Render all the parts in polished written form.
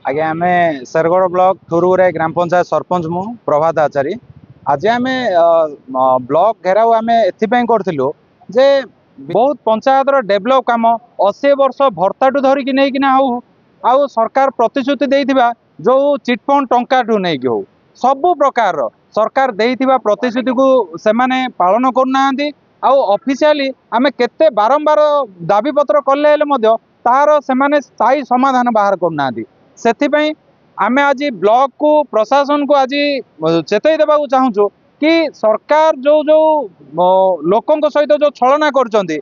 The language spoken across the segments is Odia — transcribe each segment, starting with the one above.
ଆଜ୍ଞା, ଆମେ ଶେରଗଡ଼ ବ୍ଲକ ଥୁରୁଗୁରାଇ ଗ୍ରାମ ପଞ୍ଚାୟତ ସରପଞ୍ଚ ମୁଁ ପ୍ରଭାତ ଆଚାରୀ। ଆଜି ଆମେ ବ୍ଲକ ଘେରାଉ ଆମେ ଏଥିପାଇଁ କରିଥିଲୁ ଯେ ବହୁତ ପଞ୍ଚାୟତର ଡେଭଲପ କାମ, 80 ବର୍ଷ ଭତ୍ତାଠୁ ଧରିକି ନେଇକିନା ହଉ, ଆଉ ସରକାର ପ୍ରତିଶ୍ରୁତି ଦେଇଥିବା ଯେଉଁ ଚିଟଫଣ୍ଡ ଟଙ୍କାଠୁ ନେଇକି ହଉ, ସବୁ ପ୍ରକାରର ସରକାର ଦେଇଥିବା ପ୍ରତିଶ୍ରୁତିକୁ ସେମାନେ ପାଳନ କରୁନାହାନ୍ତି। ଆଉ ଅଫିସିଆଲି ଆମେ କେତେ ବାରମ୍ବାର ଦାବିପତ୍ର କଲେ ହେଲେ ମଧ୍ୟ ତାର ସେମାନେ ସ୍ଥାୟୀ ସମାଧାନ ବାହାର କରୁନାହାନ୍ତି। ସେଥିପାଇଁ ଆମେ ଆଜି ବ୍ଲକକୁ, ପ୍ରଶାସନକୁ ଆଜି ଚେତାଇ ଦେବାକୁ ଚାହୁଁଛୁ କି ସରକାର ଯେଉଁ ଯେଉଁ ଲୋକଙ୍କ ସହିତ ଯେଉଁ ଛଳନା କରୁଛନ୍ତି,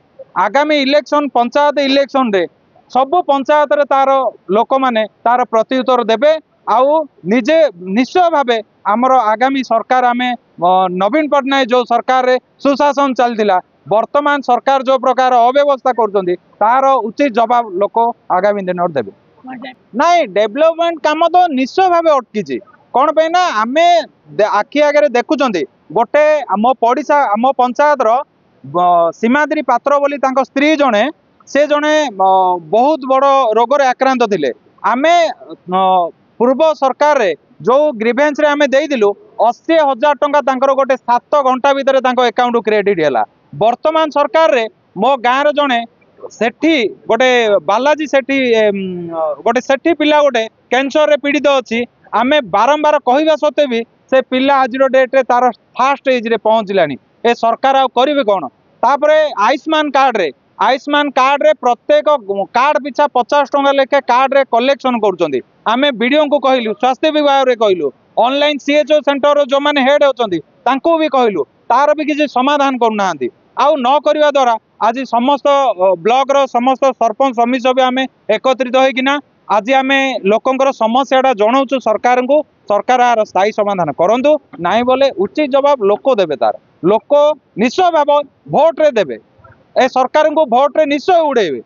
ଆଗାମୀ ଇଲେକ୍ସନ, ପଞ୍ଚାୟତ ଇଲେକ୍ସନରେ ସବୁ ପଞ୍ଚାୟତରେ ତାର ଲୋକମାନେ ତାର ପ୍ରତିଉତ୍ତର ଦେବେ। ଆଉ ନିଜେ ନିଶ୍ଚୟ ଭାବେ ଆମର ଆଗାମୀ ସରକାର, ଆମେ ନବୀନ ପଟ୍ଟନାୟକ ଯେଉଁ ସରକାରରେ ସୁଶାସନ ଚାଲିଥିଲା, ବର୍ତ୍ତମାନ ସରକାର ଯେଉଁ ପ୍ରକାର ଅବ୍ୟବସ୍ଥା କରୁଛନ୍ତି ତାର ଉଚିତ ଜବାବ ଲୋକ ଆଗାମୀ ଦିନରେ ଦେବେ। ନାଇଁ, ଡେଭଲପମେଣ୍ଟ କାମ ତ ନିଶ୍ଚୟ ଭାବେ ଅଟକିଛି। କ'ଣ ପାଇଁ ନା ଆମେ ଆଖି ଆଗରେ ଦେଖୁଛନ୍ତି, ଗୋଟେ ଆମ ପଡ଼ିଶା, ଆମ ପଞ୍ଚାୟତର ସୀମାଦ୍ରି ପାତ୍ର ବୋଲି ତାଙ୍କ ସ୍ତ୍ରୀ ଜଣେ, ସେ ଜଣେ ବହୁତ ବଡ଼ ରୋଗରେ ଆକ୍ରାନ୍ତ ଥିଲେ। ଆମେ ପୂର୍ବ ସରକାରରେ ଯେଉଁ ଗ୍ରିଭେନ୍ସରେ ଆମେ ଦେଇଥିଲୁ, 80,000 ଟଙ୍କା ତାଙ୍କର ଗୋଟେ 7 ଘଣ୍ଟା ଭିତରେ ତାଙ୍କ ଆକାଉଣ୍ଟକୁ କ୍ରେଡିଟ୍ ହେଲା। ବର୍ତ୍ତମାନ ସରକାରରେ ମୋ ଗାଁର ଜଣେ ସେଠି ଗୋଟେ ବାଲାଜୀ ସେଠି, ଗୋଟେ ସେଠି ପିଲା ଗୋଟେ କ୍ୟାନ୍ସରରେ ପୀଡ଼ିତ ଅଛି। ଆମେ ବାରମ୍ବାର କହିବା ସତ୍ତ୍ୱେ ବି ସେ ପିଲା ଆଜିର ଡେଟ୍ରେ ତାର ଫାଷ୍ଟ ଏଜ୍ରେ ପହଞ୍ଚିଲାଣି। ଏ ସରକାର ଆଉ କରିବେ କ'ଣ? ତାପରେ ଆୟୁଷ୍ମାନ କାର୍ଡ଼ରେ, ଆୟୁଷ୍ମାନ କାର୍ଡ଼ରେ ପ୍ରତ୍ୟେକ କାର୍ଡ଼ ପିଛା 50 ଟଙ୍କା ଲେଖା କାର୍ଡ଼ରେ କଲେକ୍ସନ କରୁଛନ୍ତି। ଆମେ ବିଡ଼ିଓଙ୍କୁ କହିଲୁ, ସ୍ୱାସ୍ଥ୍ୟ ବିଭାଗରେ କହିଲୁ, ଅନଲାଇନ୍ ସିଏଚ୍ଓ ସେଣ୍ଟରର ଯେଉଁମାନେ ହେଡ୍ ଅଛନ୍ତି ତାଙ୍କୁ ବି କହିଲୁ, ତାର ବି କିଛି ସମାଧାନ କରୁନାହାନ୍ତି। ଆଉ ନ କରିବା ଦ୍ୱାରା ଆଜି ସମସ୍ତ ବ୍ଲକର ସମସ୍ତ ସରପଞ୍ଚ, ସମିତି ସଭ୍ୟ ଆମେ ଏକତ୍ରିତ ହେଇକିନା ଆଜି ଆମେ ଲୋକଙ୍କର ସମସ୍ୟାଟା ଜଣାଉଛୁ ସରକାରଙ୍କୁ। ସରକାର ଏହାର ସ୍ଥାୟୀ ସମାଧାନ କରନ୍ତୁ, ନାହିଁ ବୋଲେ ଉଚିତ ଜବାବ ଲୋକ ଦେବେ। ତାର ଲୋକ ନିଶ୍ଚୟ ଭାବ ଭୋଟରେ ଦେବେ, ଏ ସରକାରଙ୍କୁ ଭୋଟରେ ନିଶ୍ଚୟ ଉଡ଼େଇବେ।